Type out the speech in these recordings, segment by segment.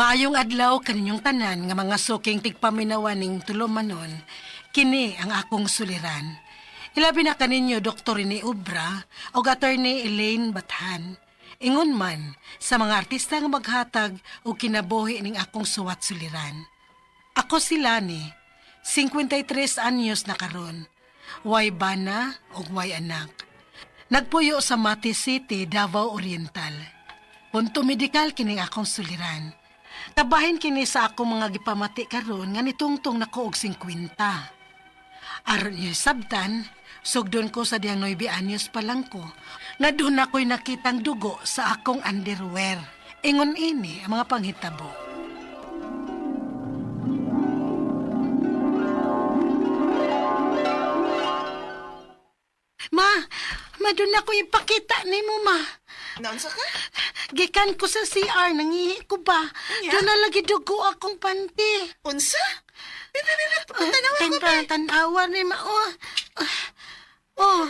Maayong adlaw kaninyong tanan nga mga suking tigpaminawa ning tulumanon, kini ang akong suliran. Ilabi na kaninyo Dr. Rene Obra o Attorney Elaine Bathan. Ingon man sa mga artista nga maghatag og kinabuhi ning akong suwat suliran. Ako si Lani, 53 anyos na karon. Way bana ug way anak. Nagpuyo sa Mati City, Davao Oriental. Punto medikal kining akong suliran. Kabahin kini sa akong mga gipamati karon nga nitungtong nako og 50. Aron niyo sabtan, sugdon ko sa diyang 9 anyos pa lang ko, nga doon ako'y nakitang dugo sa akong underwear. Ingon ini ang mga panghitabo. Ma, ma doon ako ipakita ni mo, ma. Naunsa ka? Gikan ko sa CR, nangihi ko ba? Unya? Doon na lagi dugo akong panty. Unsa? Bibi, bibi, tanawa ko ba? Tanawa ni ma. Oh. Oh.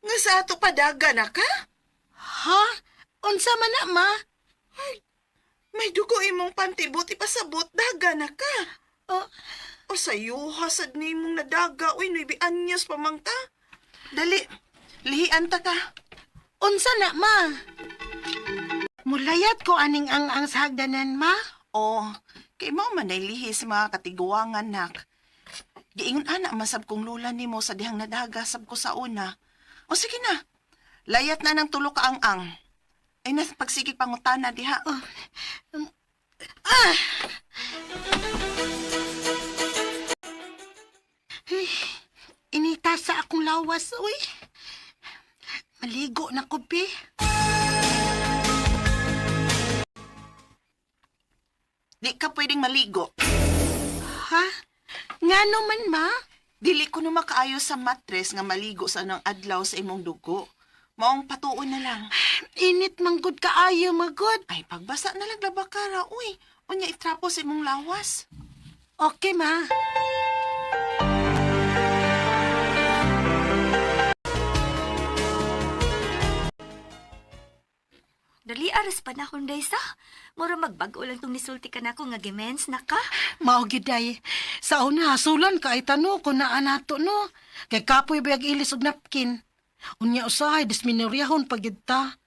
Nga sa ato padaga na ka? Ha? Unsa man na, ma? May dugo imong panty, buti pa sabot, daga na ka. Oh, O sayo, hasad ni imong nadaga, uy, 9 anyos pa mang ta. Dali, lihian ta ka. Unsa na, ma? Mulayat ko aning ang sa hagdanan, ma. O, kay mao man ay lihi sa mga katiguangan, nak. Giingon ana masab kong lola nimo sa dihang nadaga sab ko sa una. O sige na, layat na ng tulo ka ang-ang. Ay nas pagsigig pangutana diha. Ay, inita sa akong lawas, uy. Maligo na ko, bi. Di ka pwedeng maligo. Ha? Ngano man, ma? Dili ko no makaayo sa matres nga maligo sa anang adlaw sa imong dugo. Maong patuon na lang. Init manggod kaayo, magod. Ay, pagbasa na lang labakara, uy. Unya itrapo sa imong lawas. Okay, ma. Dali aras pa na akong daysa. Mura magbag-o lang tong nisulti ka na ako nga gimens na ka. Mao gyud ay. Sa una hasulan ka ay tano kung naa nato no. Kay kapoy bayag ilis og napkin. Unya usahay disminoryahon pag gyud ta.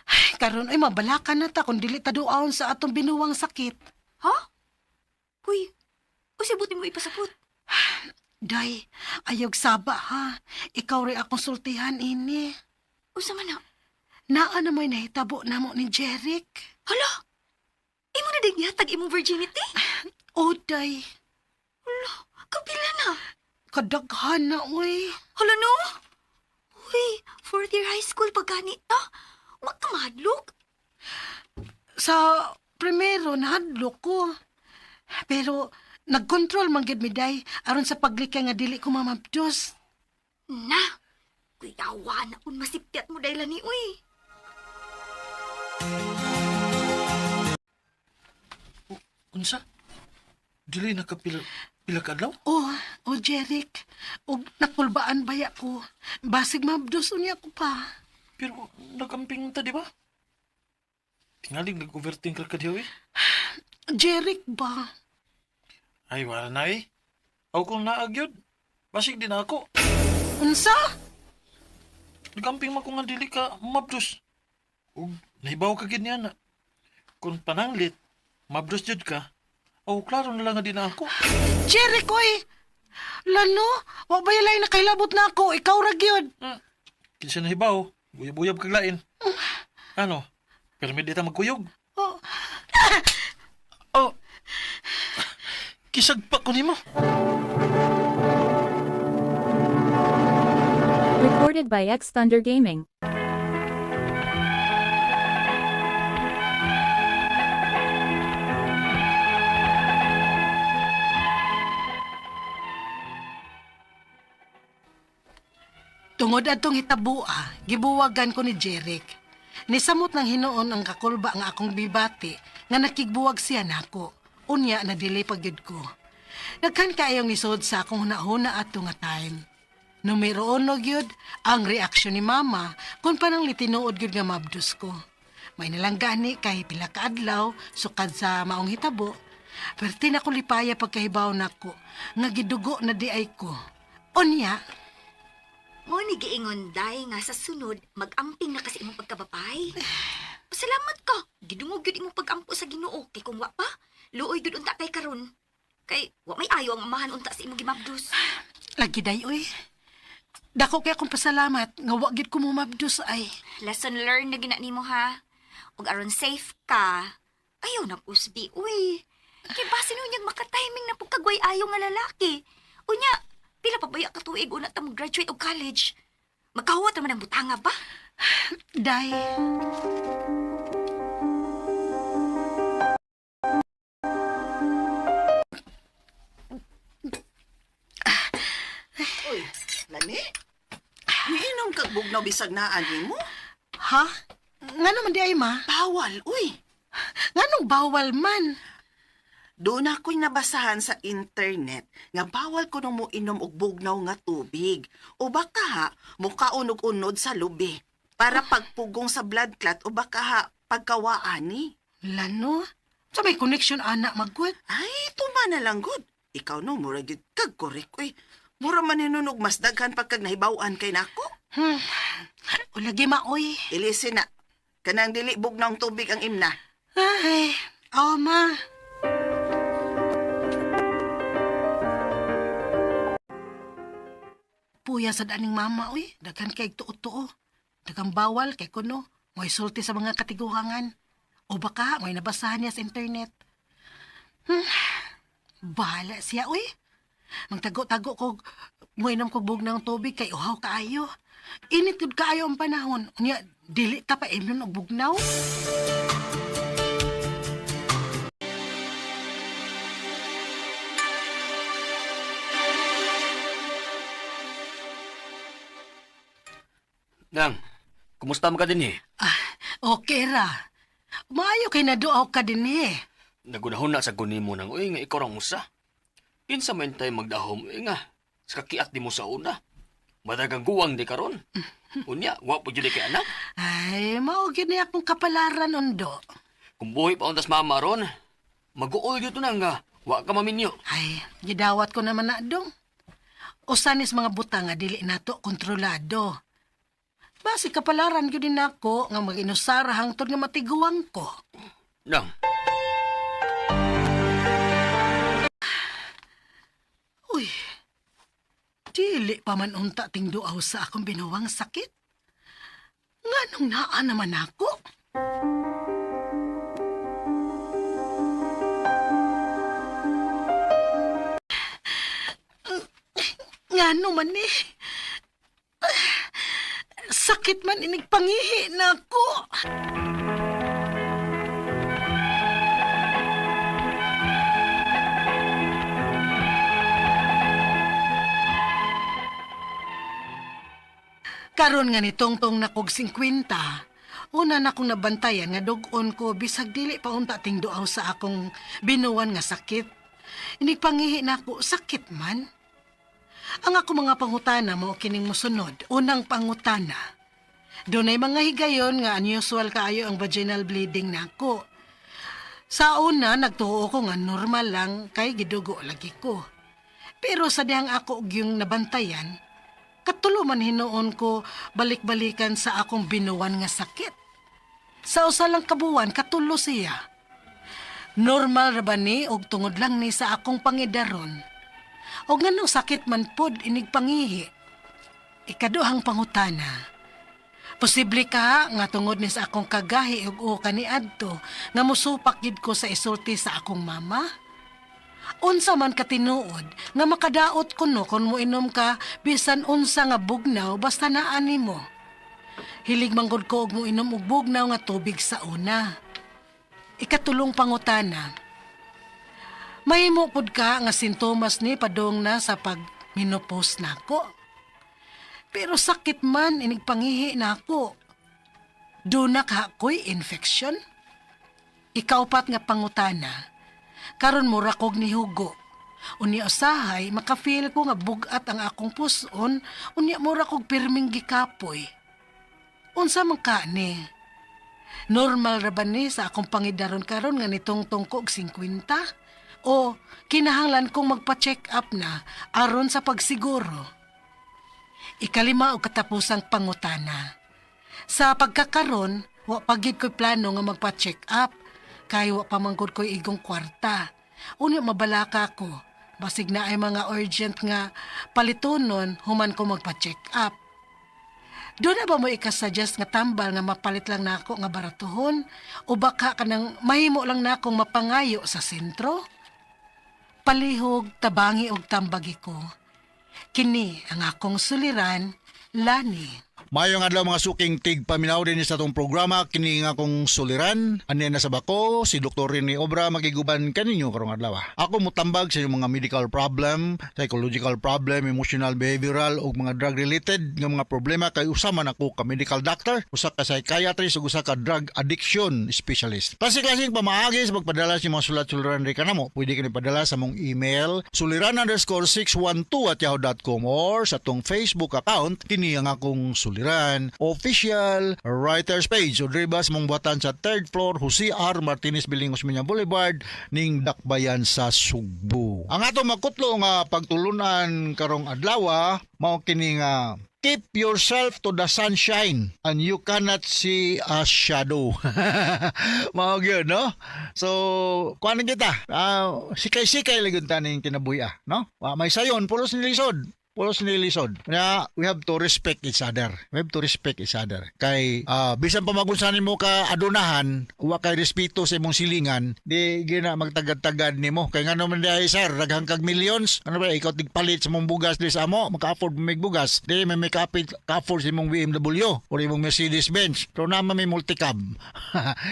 Ay, karon ay mabalakan na ta kung dili ta duaon sa atong binuwang sakit. Ha? Huy, usi buti mo ipasapot. Day, ayog saba ha. Ikaw rin akong sultihan ini. Usa man na. Naa na mo'y nahitabo namo ni Jeric. Hala! Imo na din yatag imong virginity? O, day, Hala, kapila na. kadaghan na uy. Hala no? Uy, fourth year high school pa gani ta. Wag ka mahadlok. Sa primero, nahadlok ko. Pero, nagkontrol man gyud mi day aron sa paglikay nga dili ko mamabdos. Na, kuyawa na kung masipyat mo dahil ni uy. Unsa? Dili na ka pila, pila ka adlaw? Oh, oh Jeric, og nakulbaan baya ko. Basig mabdos unya ko pa. Pero nagamping ta, di ba? Tingalig nag-overthinker ka diha, eh. Jeric ba? Ay, wala na eh. Ako kung naag yun. Basig di na ako. Unsa? Nagamping man ko nga dili ka mabdos. Ug nahibaw ka gid niya na. Kung pananglit, mabdos jud ka. Aw, klaro na lang nga di na ako. Jeric oy. Lano, wa ba yalay nakailabot na ako? Ikaw ra gyud. Kinsa nahibaw, buyab-buyab kag lain. Ano? Pero may di ta magkuyog. Oh, Oh. Kisagpa ko nimo. Recorded by X Thunder Gaming. Tungod atong hitabua, gibuwagan ko ni Jeric. Nisamot ng hinuon ang kakulba nga akong bibati nga nakigbuwag siya nako. Unya na dili pagyud ko. Nagkan kaayong nisod sa akong hunahuna ato nga time. Numero uno gyud ang reaksyon ni mama kung panang litinuod gyud nga mabdos ko. May nalang gani kay pila ka adlaw sukad sa maong hitabo. Perti na ko lipaya pagkahibaw nako nga gidugo na di ay ko. Unya, Mo ni giingon day nga sa sunod mag-amping na kasi imong pagkababay. Pasalamat ka. Gidungog gyud imong pag-ampo sa Ginoo kay kung wa pa, luoy gyud unta kay karon. Kay wa may ayo ang amahan unta sa imong gimabdos. Lagi day oy. Dako kay akong pasalamat nga wa gid ko mumabdos ay. Lesson learned na gina nimo ha. Ug aron safe ka. Ayaw na usbi uy. Kay basin unyag makatiming na pugkagway ayo nga lalaki. Unya, pila pa baya ka tuig una ta mo graduate og college. Magkahuwat naman ang butanga ba? Day. Uy, lani? Miinom kag bugnaw bisag naa nimo? Ha? Nga naman di ay ma? Bawal, uy. Nganong bawal man? Doon ako'y nabasahan sa internet nga bawal ko nung moinom og bugnaw nga tubig. O baka ha, mukaon og unod sa lubi. Para pagpugong sa blood clot o baka ha, pagkawaan ni. Lano? Sa may connection ana magwad? Ay, tuma na lang gud. Ikaw no, mura gyud kag korek uy. Mura man hinunog mas daghan pagkag nahibaw-an kay nako. O lagi ma oy. Ilisin na. Kanang dili bugnaw ang tubig ang imna. Ay, aw ma. Puya sa daning mama oy, daghan kay tuo-tuo. Daghang bawal kay kuno, may sulti sa mga katiguhangan. O baka may nabasahan niya sa internet. Bahala siya oy. Magtago-tago ko moinom ko bug ng tubig kay uhaw kaayo. Init gud kaayo ang panahon. Unya dili ta pa imnon og bugnaw. Nang, kumusta man ka din eh? Ah, okay ra. Maayo kay naduaw ka din eh. Nagunahon na sa gunimo nang uy nga ikaw rang usa. Kinsa man tayo magdahom uy nga. Sa kakiat di mo sa una. Madagang guwang di karon. Unya, wa po jud kay anak. Ay, mao gyud ni akong kapalaran undo. Kung buhi pa untas mama ron, mag-uol gyud to na nga. Wa ka maminyo. Ay, gidawat ko naman na dong. Usanis mga butang nga dili nato kontrolado. Basi kapalaran gyud din nako nga mag-inusara hangtod nga matiguang ko. Nang, Uy, dili pa man unta tingduaw sa akong binuwang sakit. Nganong naa naman ako? Ngano man eh. Sakit man inig pangihi na ako. Karon nga nitong tong nakog 50, una na kong nabantayan nga dug-on ko bisag dili pa unta tingduaw sa akong binuwan nga sakit. Inig pangihi nako sakit man. Ang ako mga pangutana mao kining mosunod. Unang pangutana. Dunay mga higayon nga unusual kaayo ang vaginal bleeding nako. Sa una, nagtuo ko nga normal lang kay gidugo lagi ko. Pero sa dihang ako og yung nabantayan, katulo man hinuon ko balik-balikan sa akong binuwan nga sakit. Sa usa lang kabuwan, katulo siya. Normal ra ba ni og tungod lang ni sa akong pangidaron? Og nganong sakit man pod inig pangihi? Ikaduhang pangutana. Posible ka nga tungod ni sa akong kagahi ug o kaniadto nga musupak gid ko sa isulti sa akong mama? Unsa man katinuod nga makadaot kuno kung moinom ka bisan unsa nga bugnaw basta naa nimo. Hilig manggod ko og moinom og bugnaw nga tubig sa una. Ikatulong pangutana. Mahimo pud ka nga sintomas ni padung na sa pag menopause nako. Pero sakit man inig pangihi nako. Duna ka ko'y infection? Ikaupat nga pangutana. Karon mura kog nihugo. Unya usahay makafeel ko nga bugat ang akong puson, unya mura kog pirming gikapoy. Unsa man ka ni? Normal ra ba ni sa akong pangidaron karon nga nitungtong ko og 50? O kinahanglan kong magpa-check up na aron sa pagsiguro? Ikalima og katapusang pangutana. Sa pagkakaron, wa pa gyud ko'y plano nga magpa-check up kay wa pa man gud ko'y igong kwarta. Unya mabalaka ko, basig na ay mga urgent nga palitonon human ko magpa-check up. Duna ba mo ikasuggest nga tambal nga mapalit lang nako nga baratuhon o baka kanang mahimo lang nakong mapangayo sa sentro? Palihog, tabangi og tambagi ko. Kini ang akong suliran, Lani. Mayong adlaw, mga suking tigpaminaw, din sa atong programa kini nga akong suliran. Ani na sa bako si Dr. Rene Obra, makiguban kaninyo karong adlaw. Ako mutambag sa inyong mga medical problem, psychological problem, emotional, behavioral ug mga drug related nga mga problema kay usa man ako ka medical doctor, usa ka psychiatrist ug usa ka drug addiction specialist. Klase-klaseng pamaagi sa pagpadala sa mga sulat suliran ri kanamo. Pwede kini padala sa mong email suliran_612@yahoo.com or sa atong Facebook account, kini ang akong suliran official writers page, o diri ba sa mong buhatan sa third floor, Jose R. Martinez Building, Osmeña Boulevard, ning Dakbayan sa Sugbo. Ang atong makutlo nga pagtulunan karong adlaw mao kini nga "Keep yourself to the sunshine and you cannot see a shadow." Mao gyud, no? So, kuan kita. Sikay-sikay lang ta ning kinabuhi ah, no? Wa may sayon, pulos ni lisod. Pulos ni lisod. Kaya we have to respect each other. We have to respect each other. Kay bisan pa magunsanin mo ka adunahan, wa kay respeto sa imong silingan, di gina magtagad-tagad nimo. Kay ngano man diay, sir, daghang kag millions. Ano ba ikaw tigpalit sa mong bugas di sa amo, maka-afford mo mig bugas. Di may may kapit ka-afford sa imong BMW o imong Mercedes Benz. Pero naman may multicab.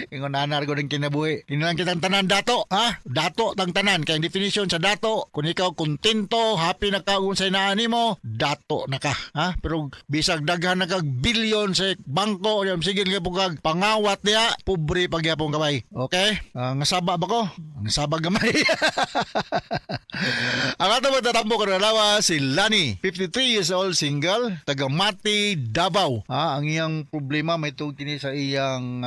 Ingon ana ko ng kinabuhi. Hindi lang kitang tanan dato, ha? Dato tang tanan. Kay ang definition sa dato, kung ikaw kontento, happy na ka kung sa inaan nimo, dato na ka, ha? Pero bisag daghan na kag bilyon sa bangko, o sige ka po kag pangawat niya, pobre pagyapon kamay. Okay? Nga saba ba ko? Nga saba gamay. Ang ato magtatampo karon adlaw si Lani, 53 years old, single, taga Mati, Davao. Ha, ang iyang problema may tungod kini sa iyang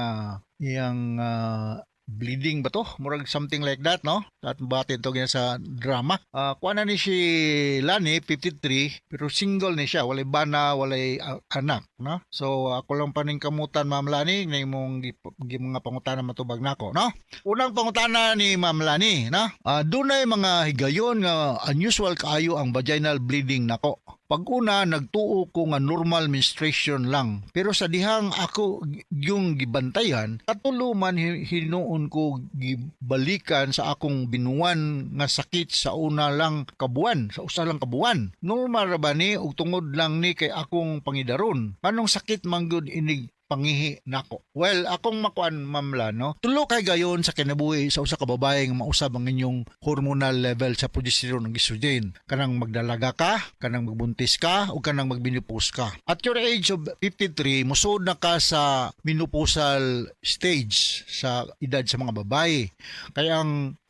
bleeding ba to? Murag something like that, no? At bati ito ganyan sa drama. Kuha na ni si Lani, 53, pero single ni siya. Walay bana, walay anak, no? So, ako lang paning kamutan, Ma'am Lani, na imong mga pangutana matubag nako, no? Unang pangutana ni Ma'am Lani, no? Dunay mga higayon nga unusual kaayo ang vaginal bleeding nako. Pag una, nagtuo ko nga normal menstruation lang. Pero sa dihang ako yung gibantayan, katulo man hinuon ko gibalikan sa akong binuan nga sakit sa una lang kabuan, sa usa lang kabuan. Normal ra ba ni ug tungod lang ni kay akong pangidaron? Anong sakit man gyud inig pangihi nako? Well, akong makuan, Ma'am La, no? Tulo kay gayon sa kinabuhi sa usa ka babae nga mausab ang inyong hormonal level sa progesterone ug estrogen. Kanang magdalaga ka, kanang magbuntis ka, o kanang magmenopause ka. At your age of 53, musod na ka sa menopausal stage sa edad sa mga babae. Kaya ang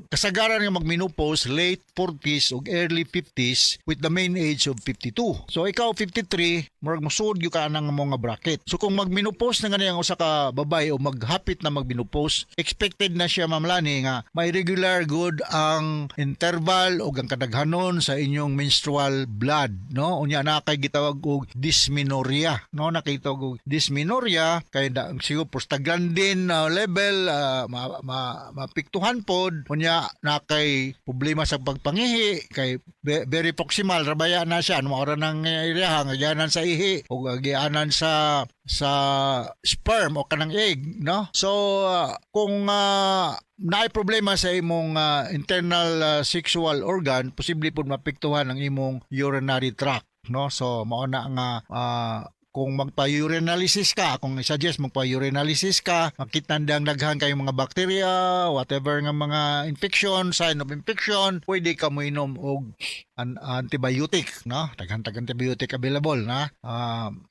kasagaran nga magmenopause late 40s ug early 50s with the main age of 52. So ikaw 53, murag musod gyud ka anang mga bracket. So kung magmenopause na gani ang usa ka babae o maghapit na magmenopause, expected na siya, Ma'am Lani, nga may regular good ang interval o ang kadaghanon sa inyong menstrual blood, no? Unya na kay gitawag og dysmenorrhea, no? Nakitawag og dysmenorrhea kay da, siguro prostaglandin level ma, ma, mapiktuhan pod. Unya na kay problema sa pagpangihi kay very proximal rabaya na siya, no? Maura nang area nga gianan sa ihi o gianan sa sperm o kanang egg, no? So kung naay problema sa imong internal sexual organ, posible pud mapiktuhan ang imong urinary tract, no? So mao na nga kung magpa-urinalysis ka, kung i-suggest magpa-urinalysis ka, makita ndang daghan kayong mga bakterya, whatever nga mga infection, sign of infection, pwede ka moinom og antibiotic, no? Daghan tag antibiotic available na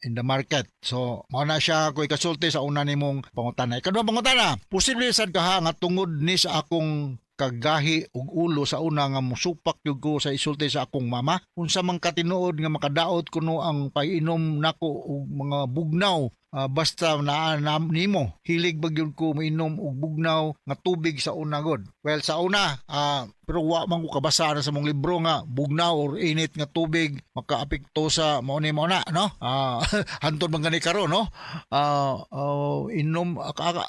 in the market. So, mao na siya ko ikasulti sa una nimong pangutana. Ikaduhang pangutana, posible sad kaha nga tungod ni sa akong kagahi og ulo sa una nga musupak gyud ko sa isulti sa akong mama? Unsa man katinuod nga makadaot kuno ang painom nako og mga bugnaw? Basta na nimo hilig ba gyud ko mainom og bugnaw nga tubig sa una god. Well, sa una, pero wa man ko kabasa na sa mong libro nga bugnaw or init nga tubig makaapekto sa mao ni mao na, no? Hantod man gani karon, no? Inom akala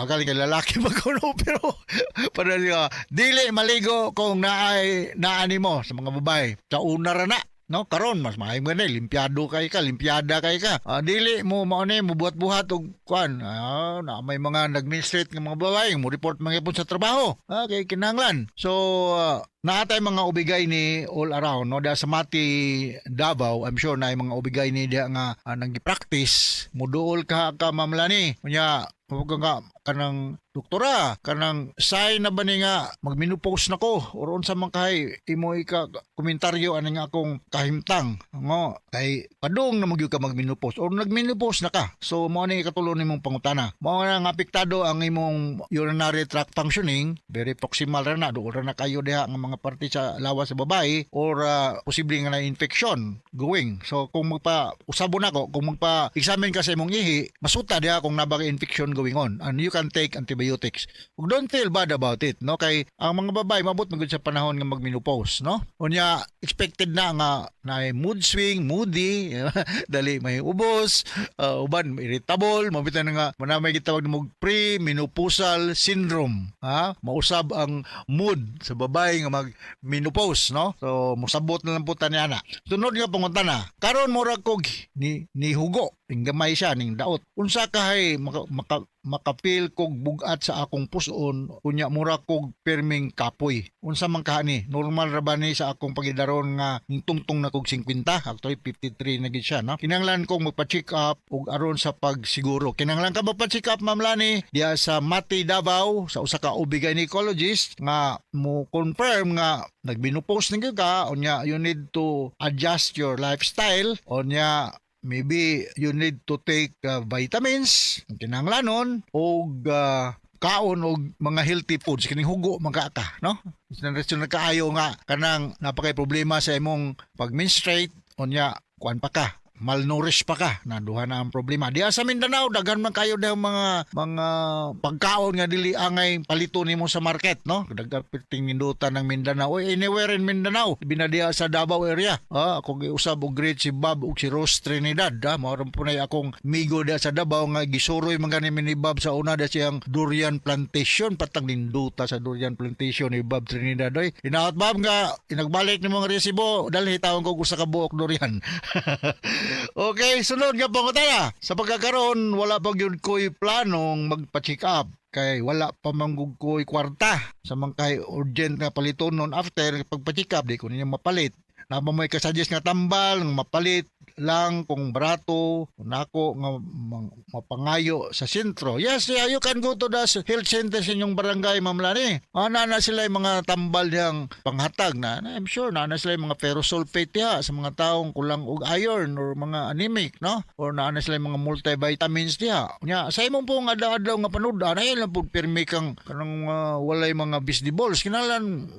kay lalaki ba ko, no? Pero para niya dili maligo kung naay naa nimo sa mga babae. Sa una ra na, no? Karon mas maayo man ni limpyado kay ka, limpiada kay ka. Dili mo mao ni mo buhat-buhat og kuan, na may mga nag-menstruate nga mga babae mo report mga ipon sa trabaho. Kay kinahanglan. So naatay mga OB-GYN all around, no? Da sa Mati Davao, I'm sure na mga OB-GYN diha nga nang-practice. Muduol ka ka, Ma'am Lani. Unya huwag ka nga kanang doktora, kanang sign na ba ni nga magmenopause na ko or unsa man kay imo ika komentaryo ani nga akong kahimtang ngo kay padung na magyud ka magmenopause or nagmenopause na ka. So mao ni ikatulo nimong pangutana. Mao na nga apektado ang imong urinary tract functioning, very proximal ra na, duol ra na kayo diha nga mga parte sa lawas sa babae or posible nga na infection going. So kung magpa usabon nako, kung magpa examine ka sa imong ihi, masuta diha kung naa ba kay infection going on and you can take antibiotics. Ug don't feel bad about it, no? Kay ang mga babae mabot man gud sa panahon nga magmenopause, no? Unya expected na nga na mood swing, moody, dali may ubos, uban irritable, mabitan na nga mana may gitawag na pre-menopausal syndrome, ha? Mausab ang mood sa babae nga mag-menopause, no? So mosabot na lang po ta niya na. Sunod nga pangutana, karon mura kog ni hugo, ning gamay siya ning daot. Unsa kahay maka-feel kog bugat sa akong puson, unya mura kog perming kapoy? Unsa man kaha ni? Normal ra ba ni sa akong pagidaron nga ning tungtong na kog 50? Actually 53 na gid siya, no? Kinahanglan kong magpa-check up og aron sa pagsiguro. Kinahanglan ka magpa-check up, Ma'am Lani, diya sa Mati Davao sa usa ka OB gynecologist nga mo confirm nga nagmenopause na gyud ka. Unya you need to adjust your lifestyle, unya maybe you need to take vitamins ang kinahanglanon og kaon og mga healthy foods, kining hugo man ka ka, no? Sinarasyon na kaayo nga kanang napakay problema sa imong pag-menstruate, unya kuan pa ka, malnourished pa ka na, duha na ang problema. Diya sa Mindanao daghan man kayo daw mga pagkaon nga dili angay palito nimo sa market, no? Daghan perting nindutan ng Mindanao. Oy, anywhere in Mindanao, binadiya sa Davao area. Ako giusab og great si Bob ug si Rose Trinidad, mao ron po na akong migo diya sa Davao nga gisuroy man gani ni Bob sa una diya siyang durian plantation. Patang ninduta sa durian plantation ni Bob Trinidad, oy. Hinaot, Bob, nga inagbalik ni mga resibo, dalhi tawon ko usa ka buok durian. Okay, sunod nga pangutana. Sa pagkakaroon, wala pa gyud ko'y planong magpa-check up kay wala pa man gud ko'y kwarta sa man kay urgent nga paliton after pagpa-check up, di ko ninyo mapalit. Na mo may kasuggest nga tambal nga mapalit lang kung barato nako nga mapangayo sa sentro? Yes, yeah, you can go to the health center sa inyong barangay, Ma'am Lani. Na sila yung mga tambal niyang panghatag na, na I'm sure na sila yung mga ferrosulfate diha sa mga taong kulang og iron or mga anemic, no? Or na sila yung mga multivitamins diha. Nya sa imong pong adlaw-adlaw nga panud-an, ayun lang pud pirmi kang kanang walay mga vegetables, kinahanglan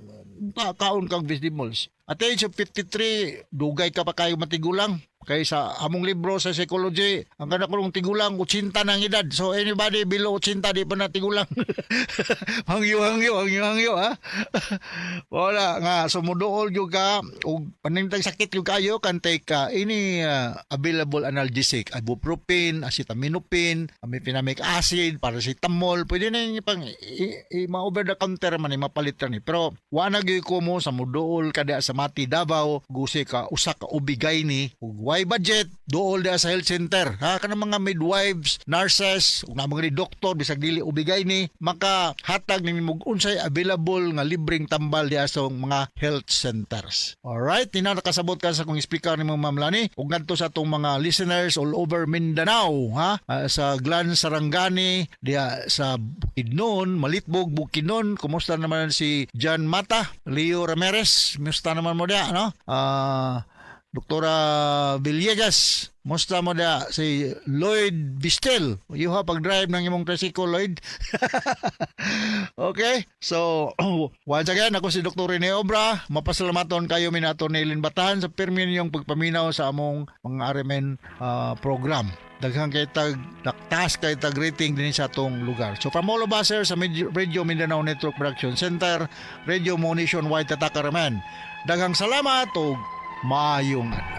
kaon kang vegetables. At the age of 53, dugay ka pa kayo matigulang. Kay sa among libro sa psychology, ang kanak kong tigulang, 80 ng edad. So anybody below 80, di pa na tigulang. Hangyo, hangyo, hangyo, hangyo, ha? Wala nga, sumuduol yung ka, ug paningtang sakit yung kayo, can take any available analgesic, ibuprofen, acetaminophen, mefenamic acid, paracetamol, pwede na yung pang ma-over the counter man, mapalit ni. Pero wa na gyud ko mo sa muduol ka diha sa Mati Davao, gusi ka usa ka OB-GYN ug way budget, duol diha sa health center. Ha, kanang mga midwives, nurses, ug na mga ni doktor bisag dili OB-GYN, makahatag nimo unsay available nga libreng tambal diha sa mga health centers. Alright, tina nakasabot ka sa kong speaker nimo, Ma'am Lani, ug ngadto sa atong mga listeners all over Mindanao, ha. Sa Glan Sarangani, diha sa Bukidnon, Malitbog, Bukidnon, kumusta naman si John Mata, Leo Ramirez, kumusta naman mo diha, no? Doktora Villegas, musta mo da si Lloyd Bistel. Yuha pag-drive ng imong tricycle, Lloyd. Okay? So, once again, ako si Dr. Rene Obra. Mapasalamaton kayo minato ni Eileen Batahan sa pirmi ninyong pagpaminaw sa among mga RMN program. Daghang kay tag naktaas kay tag rating din sa atong lugar. So from all of us here sa Radio Mindanao Network Production Center, Radio Mo Nationwide Tatak RMN. Daghang salamat ug maayong adlaw.